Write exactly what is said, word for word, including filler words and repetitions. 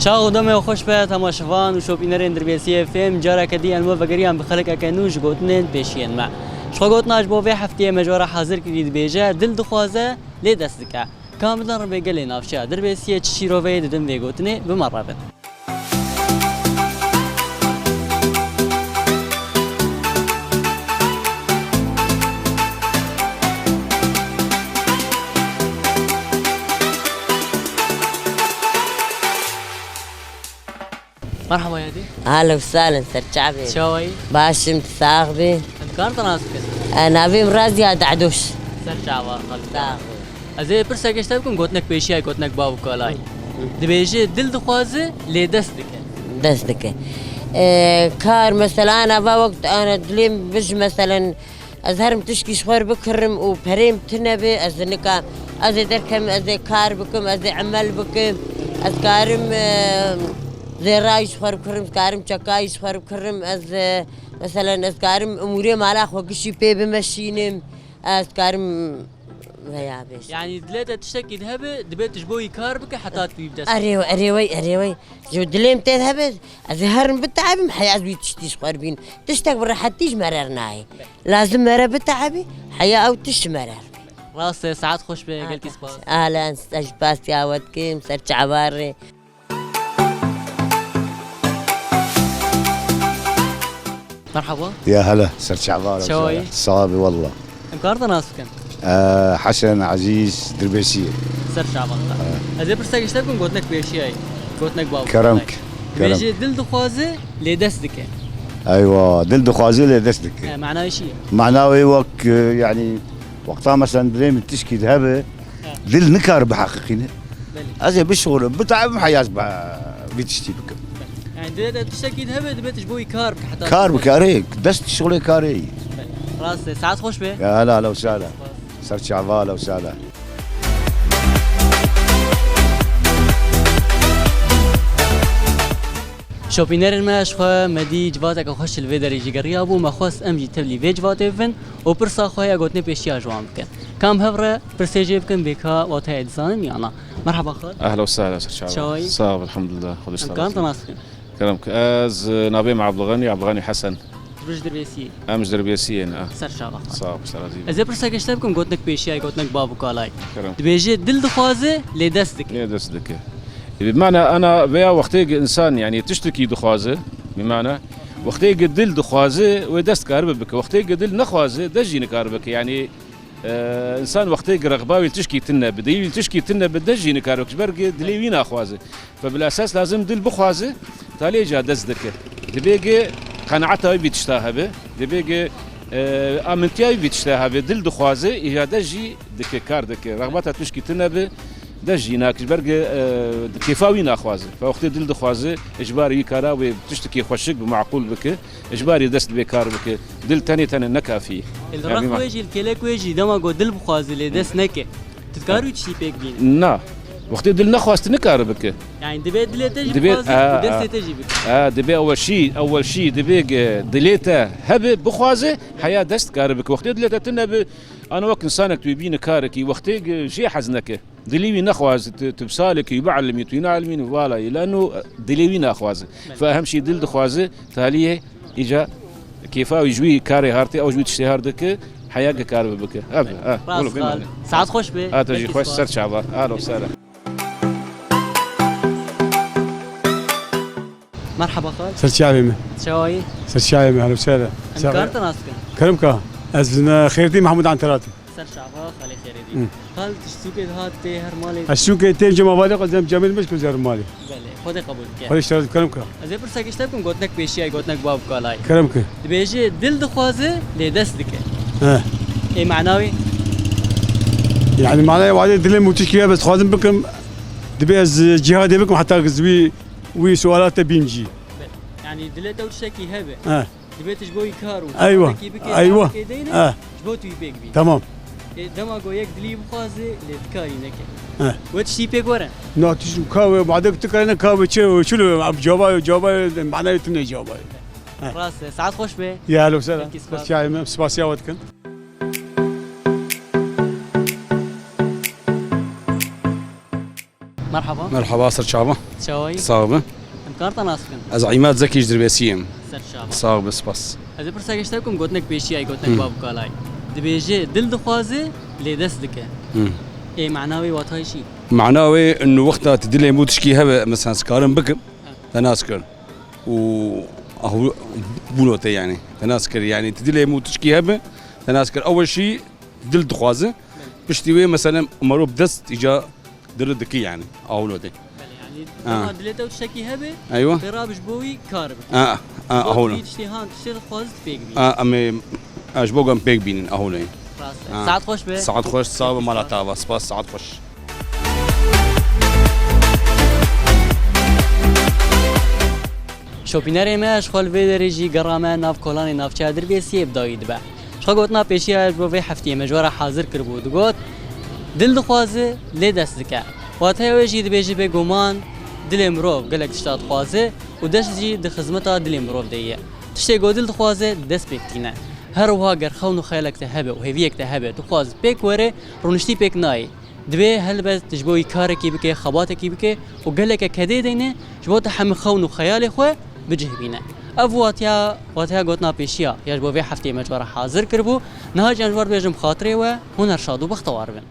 Çax û demê xweş be temaşevan û şopînerên Dirbêsiyê F M, careke dî em we vegeriyan bi xelkeke nû ji gotinên pêşiyên me. Ji xwe gotina ji bo vê heftiyê me ji we re hazir kirî dibêje, dil dixwaze, lê dest dike. Ka em bidin ribê gelê navçeya Dirbêsiyê çi şîroveyê didin vê gotinê, bi me re bin. Merhaba yadî. Ahlen û sahlen, ser çavê. Çawayî? Baş im, tu sax bî. Em karin te nas bikin? E, navê min Raziya Dehdoş. Ser çava, xelk. Sax bî. Ez ê pirseke ji te bikim, gotinek pêşiyayê, gotinek bav û kalayê. Hı. Dibêje, dil dixwaze, lê dest dike. Dest dike. E, kar, mesela, ana va wek, ana dilê min bij, meselen, ez herim tişkî ji xwe re bikirim û perê min tune be, ez nika, ez ê derkem, ez ê kar bikim, ez ê emel bikim, ez karim, e, zêrayî ji xwe re bikirim, ez karim çekayî ji xwe re bikirim, ez, e, meselen, ez karim umûrê mala xwe gişî pê bimeşînim, ez karim veya bêjim. Yani dilê te tiştekî de hebe, dibe tu ji bo wî kar bike heta tu wî bi dest. Erê, erê wey, erê wey. Ji dilê min tê de hebe, ez ê herim biteebim, heya ez wî tiştî ji xwe re bînim. Tiştek bi rehetî ji me re nayê. Lazim me re biteebî, heya ew tişt ji me re. Rast e, saet xweş be, gelkî spas. Ahlen, ez ji pasiya we dikim, ser çavarê. Merhaba. Ya hele, ser çavarê. Çawayî? Sax bî, wallah. Em karin te nas bikin? Ee, Hesen Ezîz Dirbêsiyê. Ser çavan te. Ha. Ez ê pirsek ji te bikim, gotinek pêşiyayê. Gotinek bav. Kerem. Kerem. Dibêje dil dixwaze, lê dest dike. Eywa, dil dixwaze, lê dest dike. He, manayê çi ye? Mana wê wek, e, yani, wexta mesela dilê min tişkî de hebe, he, dil nikare biheqîqîne. Belê. Ez ê bişuxulim, biteebim, heya ez bi vî tiştî bikim. Yani dilê te tiştekî de hebe, dibe tu ji bo wî kar bike heta. Kar bike, erê, dest şuxulê karê. Belê. Rast e. Saet xweş be. Ya hele, hele û sehla. Ser çava, hele û sehla. Şopînerên me ji xwe me dî civateke xweş li vê derê jî geriyabû. Me xwest em jî tevlî vê civatê bibin û pirsa xwe ya gotinê pêşiya ji wan bikin. Ka em hev re pirsê jê bikin, bê ka wateyê dizanin ya na. Merhaba xal. Ehla û sehla, ser çava. Çawayî? Sax ol, elhamdulillah. Xwedê ji te razî. Em karin te nas bikin? Kerem ke. Ez, e, navê min Abdulganî, Abdulganî Hesen. Tu ji Dirbêsiyê? Em ji Dirbêsiyê ne, e. Ser çava xal. Sax ol, ser razî. Ez ê pirseke ji te bikim, gotinek pêşiyayê, gotinek bav û kalayê. Kerem. Dibêje dil dixwaze, lê dest dike. Lê dest dike. E, bi mana ana veya wextê ki insan, yani tiştekî dixwaze, bi mana wextê ki dil dixwaze, wê dest karibe bike. Wextê ki dil nexwaze, dest jî nikaribe bike. Yani, e, insan wextê ki rexba wî tişkî tune be, dilê wî tişkî tune be, dest jî nikaribe bike. Ji ber ki dilê wî naxwaze. Fe bilases lazim dil bixwaze, talê ca dest dike. Dibê ki qenaeta wî vî tişta hebe, dibê ki, e, amintiya wî vî tişta hebe, dil dixwaze, îca dest jî dike, kar dike. Rexbata tişkî tune be, dest jî nake, ji ber ki, e, kêfa wî naxwaze. Fe wextê dil dixwaze, ji bar wî kara wê tiştekî xweşik bi, maqûl bike. Ji barî dest bê kar bike. Dil tenê tenê ne kafî ye. Li rex wê jî, li kêlek wê jî dema ku dil bixwaze lê dest neke. Tu dikarî wî tiştî pêk bînî? Na. Wextê dil nexwast tu nikare bike. Yani dibê dilê te jî bixwaze, a, dibê destê te jî bike. A, dibê ewel şî, ewel şî dibê ge dilê te hebe bixwaze, heya dest kare bike. Wextê dilê te tune be, ana wek insanek tu bîne karekî, wextê ge jê hez neke. Dilê wî nexwaze, tu, tu bi salekî wî bielmî, tu wî neelmînî, vala yî, leno dilê wî naxwaze. Belê. Fe hem şî dil dixwaze, taliyê îca kêfa wî ji wî karê hartê, ew ji wî tiştê har dike, heya ki kar bibike. Ev, belê, ha, rast wilo, xal. Saet xweş be. Ha, te jî xweş, ser çava. Alo, sere. Merhaba xal. Ser çavê me. Çawayî? Ser çavê me, helo, sere. Em karin te nas bikin? Kerem ka. Ez, e, Xêrdî Mehmûd Anterat. Ser çava, xalê Xêrêdî. Hı. Xal, tu ji sûkê dihat tê her malê? Ez sûkê têm cem avalê xwe, cem cemêl mişk zer malê. Belê, Xwedê qebûl bike. Xwedê ji te razî, kerem ka. Ez ê pirsek ji te bikim, gotinek pêşiyayê, gotinek bav û kalayê. Kerem ke. Dibêje, dil dixwaze, lê dest dike. He. Ê mana wê? Yani manayê wadê dilê min tişkî hebe ez dixwazim bikim, dibê ez cihadê bikim heta ez wî, wî sualat te bînim jî. Belê. Yani dilê te tiştekî hebe. He. Dibê tu ji bo wî kar û, eywa, xizmetekî bikê, eywa, dawekê deyne, eh, ji bo tu wî pêk bînî. Tamam. Ê, dema ku yek dilî bixwaze, lê dikarî neke. Eh. We tiştî pêk were? Na, tişt ka we, madem tu karî ne ka we çi, çi lo, ab cava, cava, manayê tu ne cava. Eh. Rast e, saet xweş be. Ya, helo, sera. Peki, spas. Spas, ya, em spasiya we dikin. Merhaba. Merhaba, ser çava. Çawayî? Sağ olun. Em kar te nas bikin? Ez Îmad Zekî ji Dirbêsiyê im. Ser çava. Sağ ol, spas. Ez ê pirseke ji te bikim, gotinek pêşiyayî, gotinek Hı. bav û kalayî. Dibêje, dil dixwaze, lê dest dike. Hı. Ê mana wê watayê çi? Mana wê, inu wexta tu dilê min tişkî hebe, mesela, ez karim bikim, Ha. te nas kir. Û ahu bûno te, yani. Te nas kir, yani, tu dilê min tişkî hebe, te nas kir. Ew jî dil dixwaze. Belê. Piştî wê, mesela, mero bi dest îca diri dikî, yani. Ahu no te. Belê, yani, Ha. dema dilê te tiştekî hebe, Eywa. te rabî ji bo wî kar bikî. Ha, ha, Bo ahu no. tu tiştê han, tiştê dixwaze tu pêk bî. Ha, em ê, ha, ji bo em pêk bînin, ahu no. Rast e. Ha. Saet xweş be. Saet xweş, sağ ol, mala te ava, spas, saet xweş. Şopînerê me ji xwe li vê derê jî gera me nav kolanê navçeya Dirbêsiyê bi dawî dibe. Ji xwe gotina pêşiya ji bo vê heftiyê me ji we re hazir kiribû, digot, dil dixwaze, lê dest dike. Wateya wê jî dibêje, bêguman dilê mirov gelek tişta dixwaze û dest jî di xizmeta dilê mirov de ye. Tiştê ku dil dixwaze, dest pêk tîne. Her wiha ger xewn û xeyalek te hebe û hêviyek te hebe, tu xwaz pêk were, rûniştî pêk nayê. Divê helbet ji bo wî karekî bike, xebatekî bike û geleke kedê deyne ji bo te hemî xewn û xeyalê xwe bi cih bîne. Ev watiya, watiya gotina pêşiya ya ji bo vê hefteyê me ji we re hazir kiribû. Niha jî em ji we re dibêjin bi xatirê we, hûn her şad û bextewar bin.